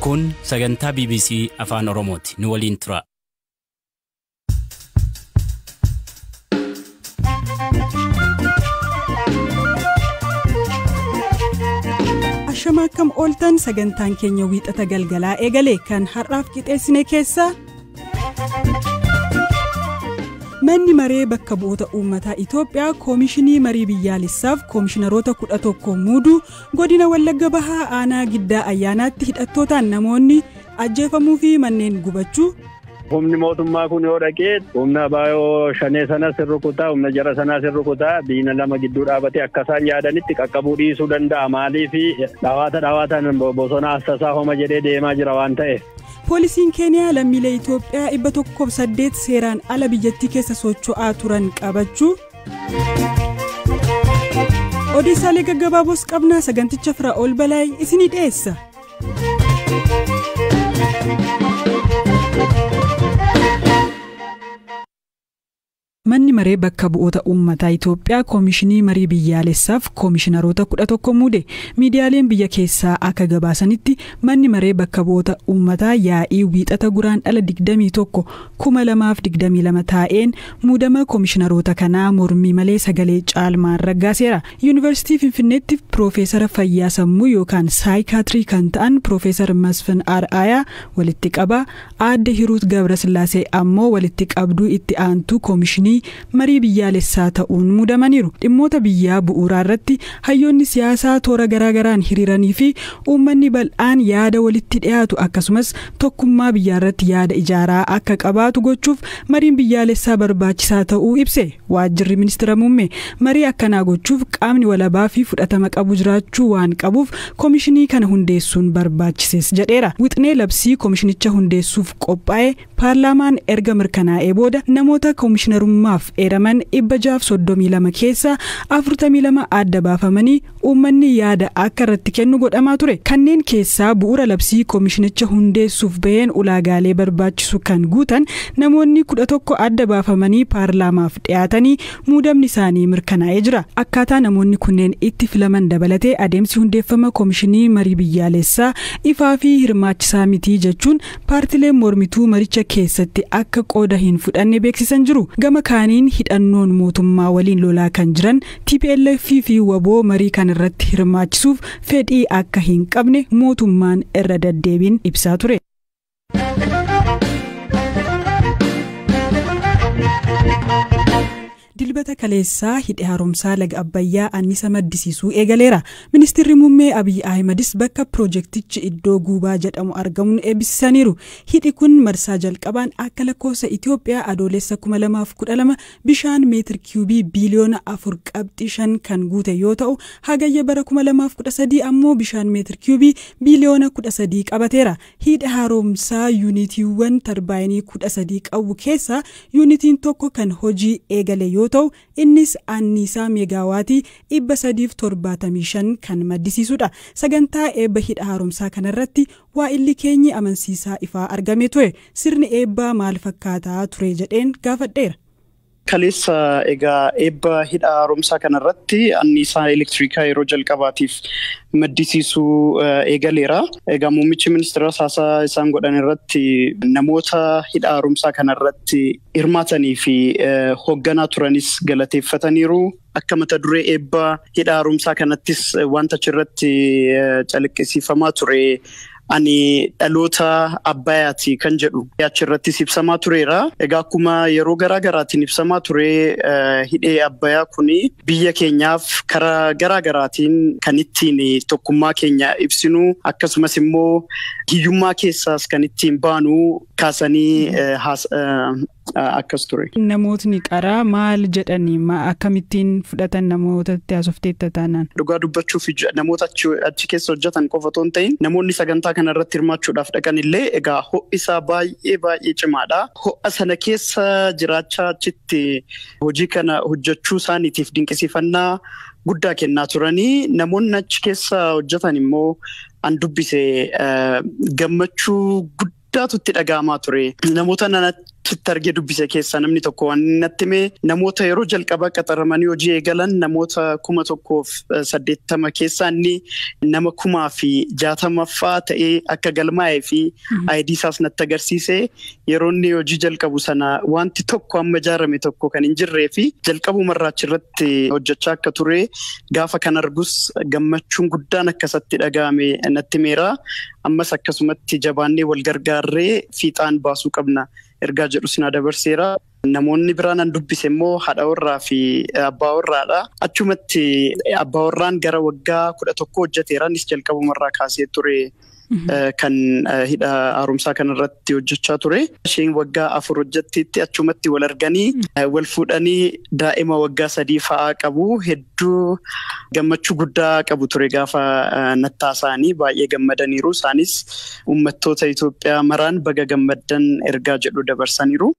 Kun sagantaa BBC Afaan Oromooti. Nu waliin tura. Ashama, akkam ooltan? Sagantaan keenya Wiixata galgalaa eegale. Kan har'aaf qixeessine keessaa: Manni maree bakka bu'oota uummataa Itoophiyaa koomishinii marii biyyaalessaaf koomishinaroota 11 muuduu, godina Wallagga Bahaa aanaa Giddaa Ayyaanaatti hidhattootaan namoonni ajjeefamuu fi manneen gubachuu, Humni mootummaa kun yoo dhaqee humna baay'oo shanee sanas hin rukutaa, humna jara sanaas hin rukutaa, diina lama gidduu dhaabatee akka isaan yaadanitti qaqqabuu dhiisuu danda'a. Maaliif dhawaata dhawaataan bosona assasaa homa jedhee deemaa jira waan ta'eef. Poolisiin Keeniyaa lammiilee Itoophiyaa 108 seeraan ala biyyattii keessa socho'aa turan qabachuu. Odeessaalee gaggabaaboos qabnaa. Saganticha Firaa'ol Balaay isinii dhiyeessa. Manni maree bakka bu'oota uummataa Itoophiyaa koomishinii marii biyyaalessaaf koomishinaroota 11 muude. Miidiyaaleen biyya keessaa akka gabaasanitti, manni maree bakka bu'oota uummataa yaa'ii Wiixata Guraandhala 21 2022 taa'een muudama koomishinaroota kanaa mormii malee sagalee caalmaan raggaaseera. Yuunivarsiitii Finfinneetti piroofeesara fayyaa sammuu yookaan saayikaatirii kan ta'an Piroofeesar Masfin Ar'aayaa walitti qabaa, aadde Hiruut Gabrasillaasee ammoo walitti qabduu itti aantuu koomishinii marii biyyaalessaa ta'uun muudamaniiru. Dhimmoota biyyaa bu'uuraa irratti hayyoonni siyaasaa toora garaagaraan hiriiranii fi uummanni bal'aan yaada walitti dhiyaatu, akkasumas tokkummaa biyyaa irratti yaada ijaaraa akka qabaatu gochuuf mariin biyyaalessaa barbaachisaa ta'uu ibse waajjirri ministeera muummee. Marii akkanaa gochuuf qaamni walabaa fi fudhatama qabu jiraachuu waan qabuuf koomishinii kana hundeessuun barbaachises jedheera. Wixinee labsii koomishinicha hundeessuuf qophaa'e paarlaamaan erga mirkanaa'ee booda, namoota koomishinarummaaf eeraman 632 keessaa 42 adda baafamanii uummanni yaada akka irratti kennu godhamaa ture. Kanneen keessaa bu'uura labsii koomishinicha hundeessuuf baheen ulaagaalee barbaachisu kan guutan namoonni 11 adda baafamanii paarlaamaaf dhiyaatanii muudamni isaanii mirkanaa'ee jira. Akkaataa namoonni kunneen itti filaman dabalatee adeemsi hundeeffama koomishinii marii biyyaalessaa ifaa fi hirmaachisaa mitii jechuun paartileen mormituu maricha keessatti akka qooda hin fudhanne beeksisan jiru. Gama kaaniin, hidhannoon mootummaa waliin lolaa kan jiran TPLF fi WBO marii kan irratti hirmaachisuuf fedhii akka hin qabne mootummaan irra deddeebiin ibsaa ture. Dilbata kaleessaa hidhi haaromsaa laga Abbayyaa annisa maddisiisuu eegaleera. Ministeerri muummee Abiyyi Ahimadis bakka piroojeektichi iddoo Guubaa jedhamu argamuun eebbisaniiru. Hidhi kun marsaa jalqabaan akka lakkoofsa Itoophiyaa Adoolessa 2012 bishaan meetir kiubii biiliyoona 4.5 kan guute yoo ta'u, hagayya bara 2013 ammoo bishaan meetir kiubii biiliyoona 13 qabateera. Hidha haaromsaa yuunitiiwwan tarbaayinii 13 qabu keessaa yuunitiin tokko kan hojii eegale yoo ta'u, innis anniisaa meegaawaatii 375 kan maddisiisudha. Sagantaa eebba hidha haaromsaa kanarratti waa'illi keenyi Amansiisaa Ifaa argame ture. Sirni eebbaa maal fakkaataa ture jedheen gaafadheera. Kaleessa egaa eebba hidha haaromsaa kanarratti anniisaa elektirikaa yeroo jalqabaatiif maddisiisuu eegaleera. Egaa muummichi ministeera haasaa isaan godhan irratti namoota hidha haaromsaa kanarratti hirmaatanii fi hoogganaa turanis galateeffataniiru. Akka mata duree eebba hidha haaromsaa kanattis wanta achirratti calaqqisiifamaa ture, "Ani dhaloota Abbayyaati" kan jedhu achirrattis ibsamaa tureera. Egaa akkuma yeroo garaa garaatiin ibsamaa ture, hidhee Abbayyaa kuni biyya keenyaaf karaa garaa garaatiin kan ittiin tokkummaa keenya ibsinu, akkasumas immoo hiyyummaa keessaas kan ittiin baanu kaasanii akkas ture. Namootni qaraa maal jedhanii, akkamittiin fudhatan namootatti haasofteetta taanaan? Dhugaa dubbachuuf, namoota achi keessa hojjetan qofa otoo hin ta'in, namoonni sagantaa kana irratti hirmaachuudhaaf dhaqan illee, egaa ho'i isaa baay'ee baay'ee cimaadha. Ho'a sana keessa jiraachaa achitti hojii kana hojjechuu isaaniitiif dinqisiifannaa guddaa kennaa turanii, namoonni achi keessa hojjetan immoo an dubbise gammachuu guddaatu itti dhaga'amaa ture. Namoota nana Sitti argee dubbise keessaa namni tokko waan natti hime namoota yeroo jalqabaa qaxaramanii hojii eegalan namoota 1,080 keessaa inni nama 1,060ffaa ta'ee akka galmaa'ee fi ID isaas natti agarsiise. Yeroo inni hojii jalqabu sana wanti tokko amma ijaarame tokko kan hin jirree fi jalqabumarraa achirratti hojjechaa akka ture gaafa kan argus gammachuun guddaan akkasatti dhaga'ame natti himeera. Ammas akkasumatti jabaannee wal gargaarree fiixaan baasuu qabna ergaa jedhu sinaa dabarseera. Namoonni biraan an dubbise immoo haadha warraa fi abbaa warraadha. Achumatti abbaa warraan gara waggaa 11 hojjeteera. Innis jalqabumarraa kaasee ture kan hidha haaromsaa kanarratti hojjechaa ture. Isheen waggaa 4 hojjetteetti achumatti wal arganii wal fuudhanii daa'ima waggaa 3 fa'aa qabu. Hedduu gammachuu guddaa qabu ture gaafa nattaasaanii baay'ee gammadaniiru. Isaanis uummattoota Itoophiyaa maraan baga gammaddan ergaa jedhu dabarsaniiru.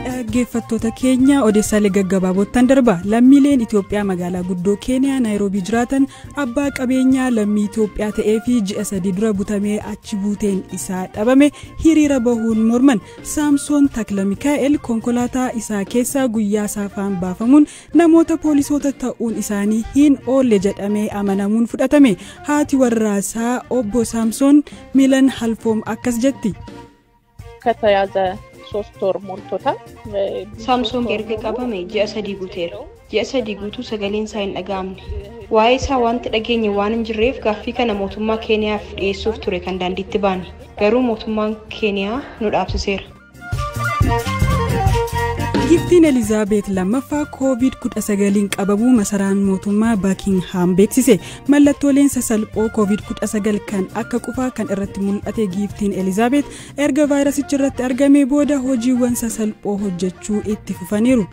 Dhaggeeffattoota keenya odeessaalee gaggabaabootan darba. Lammiileen Itoophiyaa magaalaa guddoo Keeniyaa Naayiroobii jiraatan abbaa qabeenyaa lammii Itoophiyaa ta'ee fi ji'a 3 dura butamee achi buuteen isaa dhabame hiriira bahuun morman. Saamsoon Takla Mikaa'el konkolaataa isaa keessaa guyyaa saafaan baafamuun namoota poolisoota ta'uun isaanii hin oolle jedhamee amanamuun fudhatame. Haati warraasaa obbo Saamsoon Milan Halfoom akkas jetti. ከተያዘ 3 ወር ሞልቶታል። Saamsoon erga qabame ji'a 3 guuteera. Ji'a 3 guutuu sagaleen isaa hin dhaga'amne. Waa'ee isaa wanti dhageenye waan hin jirreef gaaffii kana mootummaa Keeniyaaf dhiyeessuuf ture kan daandiitti baane. Garuu mootummaan Keeniyaa nu dhaabsiseera. Giftiin Elizaabeet lammaffaa COVID-19 qabamuu masaraan mootummaa Buckingham beeksise. Mallattooleen sasalphoo COVID-19 kan akka qufaa kan irratti mul'ate Giftiin Elizaabeet erga vaayirasichi irratti argamee booda hojiiwwan sasalphoo hojjechuu itti fufaniiru.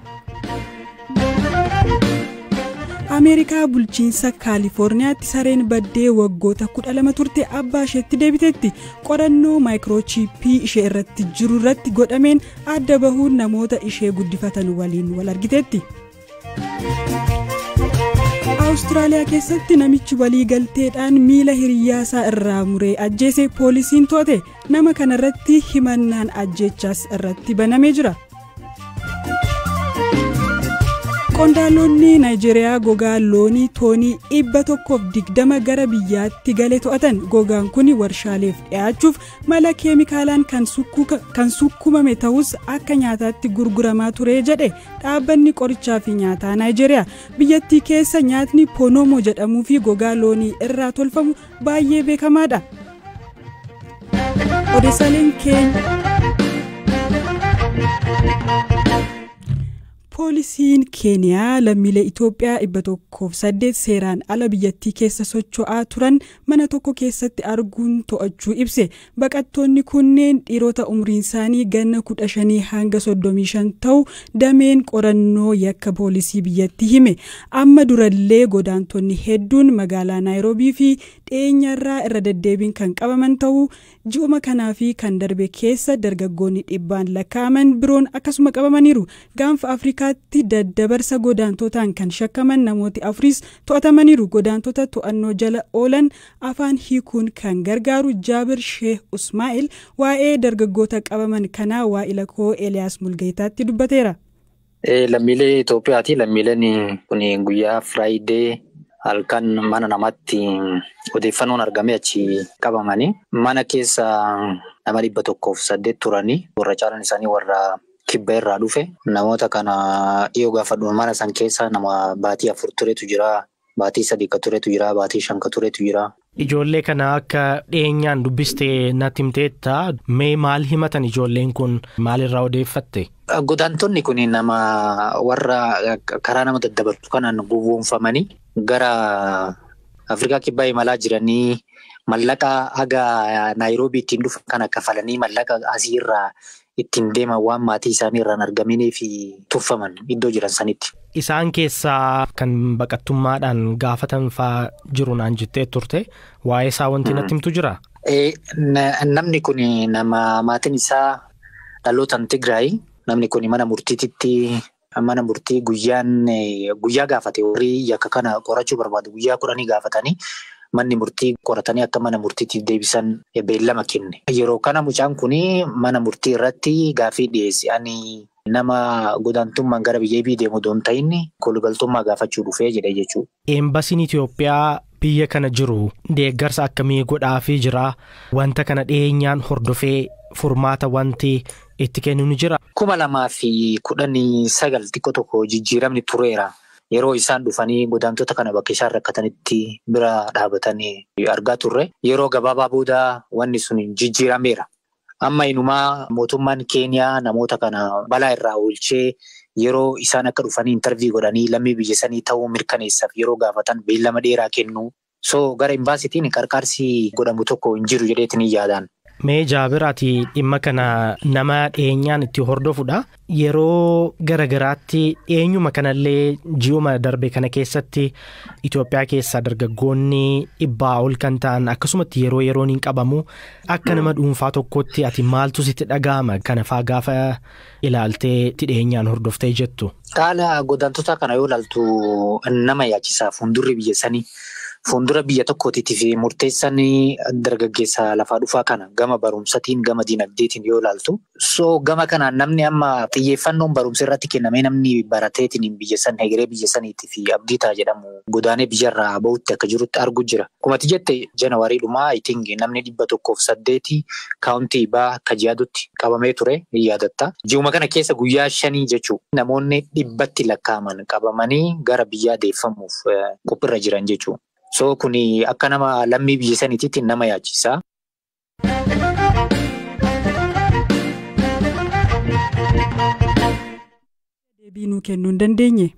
Ameerikaa bulchiinsa Kaalifoorniyaatti sareen baddee waggoota 12 turte abbaa isheetti deebiteetti. Qorannoo maayikiroochiippii ishee irratti jiru irratti godhameen adda bahuun namoota ishee guddifatan waliin wal argiteetti. Awustiraaliyaa keessatti namichi walii galteedhaan miila hiriyyaasaa irraa muree ajjeese poolisiin to'ate. Nama kanarratti himannaan ajjeechaas irratti banamee jira. Qondaalonni Naayijeeriyaa gogaa loonii toonii 120 gara biyyaatti galee to'atan. Gogaan kun warshaaleef dhiyaachuuf mala keemikaalaan kan sukkumame ta'us akka nyaataatti gurguramaa ture jedhe dhaabbanni qorichaa fi nyaataa Naayijeeriyaa. Biyyattii keessa nyaatni Ponomo jedhamuu fi gogaa loonii irraa tolfamu baay'ee beekamaadha. Odeessaaleen keenya. Poolisiin Keeniyaa lammiilee Itoophiyaa 108 seeraan ala biyyattii keessa socho'aa turan mana tokko keessatti arguun to'achuu ibse. Baqattoonni kunneen dhiirota umriin isaanii ganna 15 hanga 35 ta'u dameen qorannoo yakka poolisii biyyattii hime. Amma durallee godaantonni hedduun magaalaa Naayiroobii fi dhiyeenyarraa irra deddeebiin kan qabaman ta'uu ji'uma kanaa fi kan darbe keessa dargaggoonni dhibbaan lakkaa'aman biroon akkasuma qabamaniiru. Gaanfa Afrikaatti daddabarsa godaantotaan kan shakkaman namooti afuris to'atamaniiru. Godaantota to'annoo jala oolan afaan hiikuun kan gargaaru Jaabir Sheeh Usmaa'il waa'ee dargaggoota qabaman kanaa waa'ila koo Eliyaas Mulgeetaatti dubbateera. Lammiilee Itoophiyaati. Lammiileen kun guyyaa Firaayidee halkan mana namaatti odeeffannoon argame achi qabamanii mana keessa nama 108 turanii warra caalan isaanii warra kibba irraa dhufe. Namoota kana dhiyoo gaafa mana san keessa nama baatii 4 turetu jira, baatii 3 ka turetu jira, baatii 5 ka turetu jira. Ijoollee kana akka dhiyeenyaan dubbistee natti himteetta. Mee maal himatan ijoolleen kun maalirraa odeeffatte? Godaantonni kun nama warra karaa nama daddabarsu kanaan gowwoomfamanii gara Afrikaa kibbaa imalaa jiranii mallaqa haga Naayiroobii ittiin dhufan kana kafalanii mallaqa asiirraa ittiin deeman waan maatii isaanii irraan argaminii fi tuffaman iddoo jiran sanitti. Isaan keessaa kan baqattummaadhaan gaafatan fa'aa jiru naan jettee turte. Waa'ee isaa wanti natti himtu jira? Namni kun nama maatiin isaa dhalootaan Tigraay. Namni kun mana murtiititti mana murtii guyyaa gaafate warri yakka kana qorachuu barbaadu guyyaa 10 gaafatanii Manni murtii qoratanii akka mana murtiitiif deebisan beellama kenne. Yeroo kana mucaan kun mana murtii irratti gaaffii dhiyeesse. Ani nama godaantummaan gara biyya bii deemu osoo hin ta'in kolugaltummaa gaafachuu dhufee jedhe jechuudha. Eembasiin Itoophiyaa biyya kana jiru deeggarsa akkamii godhaafii jira? Wanta kana dhiyeenyaan hordofee furmaata wanti itti kennu ni jira. 2019 xiqqoo tokko jijjiiramni tureera. Yeroo isaan dhufanii godaantota kana bakka isaan rakkatanitti bira dhaabatanii argaa turre. Yeroo gabaabaa booda wanni sun jijjiirameera. Amma inumaa mootummaan Keeniyaa namoota kana balaa irraa oolchee yeroo isaan akka dhufanii intarvii godhanii lammii biyya sanii ta'uu mirkaneessaaf yeroo gaafatan beellama dheeraa kennu. So gara imbaasiitiin qarqaarsi godhamu tokko hin jiru jedheetiin hin yaadaan. Mee Jaabir, ati dhimma kana nama dhiyeenyaan itti hordofudha. Yeroo garagaraatti dhiyeenyuma kanallee ji'uma darbe kana keessatti Itoophiyaa keessaa dargaggoonni 100 ol kan ta'an akkasumatti yeroo yeroon hin qabamu. Akka nama dhuunfaa tokkotti ati maaltu sitti dhaga'ama kana faa gaafa ilaaltee itti dhiyeenyaan hordoftee jettu? Haala godaantota kana yoo ilaaltu nama yaachisaa fuuldurri biyya sanii. Fuuldura biyya tokkootiif murteessan dargaggeessa lafaa dhufaa kana gama barumsatiin gama dinagdeetiin yoo ilaaltu. So gama kanaan namni amma xiyyeeffannoon barumsa irratti kennamee namni barateetiin biyya san hegeree biyya saniitii fi abdii ta'a jedhamu godaanee biyyarraa bahutti akka jirutti argu jira. Akkuma ati jette Janawaarii dhumaa I think namni 108 kaawuntii baa Kaji'aadutti qabamee ture ni yaadatta. Ji'uma kana keessa guyyaa 5 jechuudha. Namoonni 100tti lakkaa'aman qabamanii gara biyyaa deeffamuuf qophiirra jiran jechuudha. So kuni akka nama lammii biyya saniititti nama yaachisa. Deebii nuu kennuu hin dandeenye.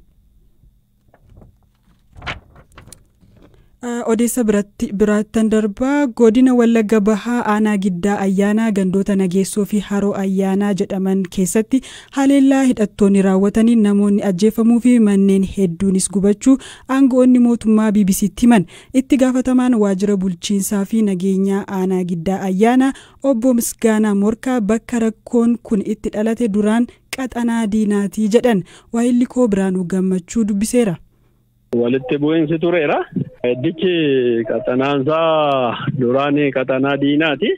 Odeessa biraattan darbaa godina Wallagga Bahaa aanaa Giddaa Ayyaanaa gandoota Nageessoo fi Haroo Ayyaanaa jedhaman keessatti haleellaa hidhattoonni raawwataniin namoonni ajjeefamuu fi manneen hedduunis gubachuu aangoonni mootummaa BBCtti himan. Itti gaafatamaan waajjira bulchiinsaa fi nageenyaa aanaa Giddaa Ayyaanaa obbo Misgaanaa Morkaa bakka rakkoon kun itti dhalate duraan qaxanaa diinaatii jedhan. Waayilli koo Biraanuu Gammachuu dubbiseera. Walitti bu'iinsi tureera. Heddichi qaxanaansaa duraanii qaxanaa diinaati.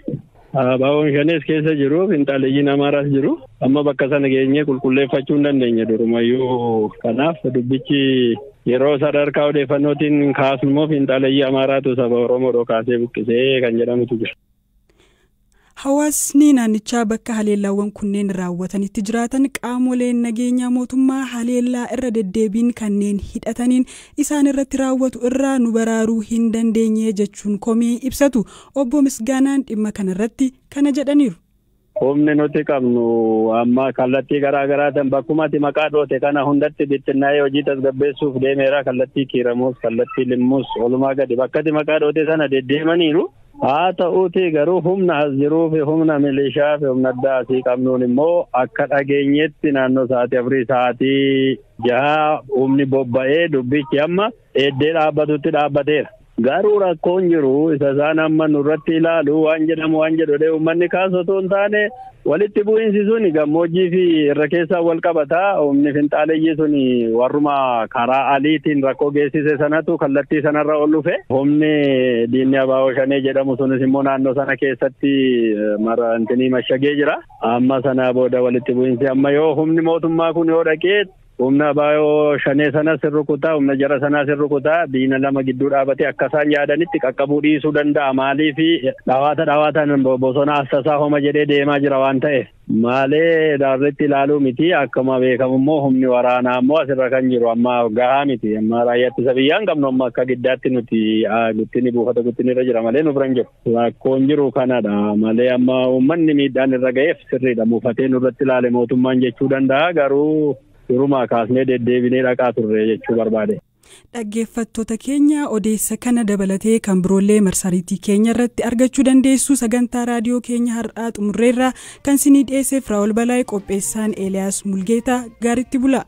Abaaboon shanees keessa jiru, finxaaleyyiin Amaaraas jiru. Amma bakka sana geenyee qulqulleeffachuu hin dandeenye durumayyuu. Kanaaf dubbichi yeroo sadarkaa odeeffannootiin kaasnu immoo finxaaleyyii Amaaraatu saba Oromoo dhokaasee buqqisee kan jedhamutu jira. Hawaasni naannichaa bakka haleellaawwan kunneen raawwatanitti jiraatan qaamoleen nageenyaa mootummaa haleellaa irra deddeebiin kanneen hidhataniin isaan irratti raawwatu irraa nu baraaruu hin dandeenye jechuun komii ibsatu. Obbo Misgaanaan dhimma kanarratti kana jedhaniiru. Humni nuti qabnu amma kallattii garaa garaatiin bakkumatti maqaa dhoote kana hundatti bittinnaa'ee hojii tasgabbeessuuf deemeera. Kallattii Kiiramuus, kallattii Limmuus walumaa gadi bakkatti maqaa dhoote sana deddeemaniiru. Haa ta'uuti garuu humna as jiruu fi humna milishaa fi humna addaa asii qabnuun immoo akka dhageenyetti naannoo sa'aatii 4 sa'aatii 6 humni bobba'ee dubbichi amma eddee dhaabbatutti dhaabbateera. Garuu rakkoon jiru isa isaan amma nurratti ilaalu waan jedhamu waan jedhu uummanni kaasu otoo hin taane walitti bu'iinsi suni gammoojjii fi irra keessaa wal qabataa. Humni finxaaleyyii suni warruma karaa aliitiin rakkoo geessise sanatu kallattii sanarra ol dhufe. Humni diinni abaaboo shanee jedhamu sunis immoo naannoo sana keessatti marantinii mashagee jira. Amma sana booda walitti bu'iinsi amma yoo humni mootummaa kun yoo dhaqee humna abaaboo shanee sanas hin rukutaa, humna jara sanaas hin rukutaa, diina lama gidduu dhaabatee akka isaan yaadanitti qaqqabuu dhiisuu danda'a. Maaliif dhawaata dhawaataan bosona assasaa homa jedhee deemaa jira waan ta'eef. Maalee daarritti ilaaluu miti. Akkuma beekamu immoo humni waraanaa immoo asirra kan jiru amma gahaa miti. Amma raayyaa ittisa biyyaa hin qabnu amma akka giddaatti nuti guddinni buufata guddinni irra jira malee nu bira hin jiru. Rakkoon jiru kanadha malee amma uummanni miidhaan irra ga'eef sirriidha. Buufatee nurratti ilaale mootummaan jechuu danda'a garuu durumaa kaasnee deddeebinee dhaqaa turre jechuu barbaade. Dhaggeeffattoota keenya odeessa kana dabalatee kan biroollee marsariitii keenya irratti argachuu dandeessu. Sagantaa raadiyoo keenya har'aa xumurreerra kan sinii dhiyeesseef Raawul Balaayii, qopheessaan Eeliyaas Mulgeetaa. Gaariitti bula.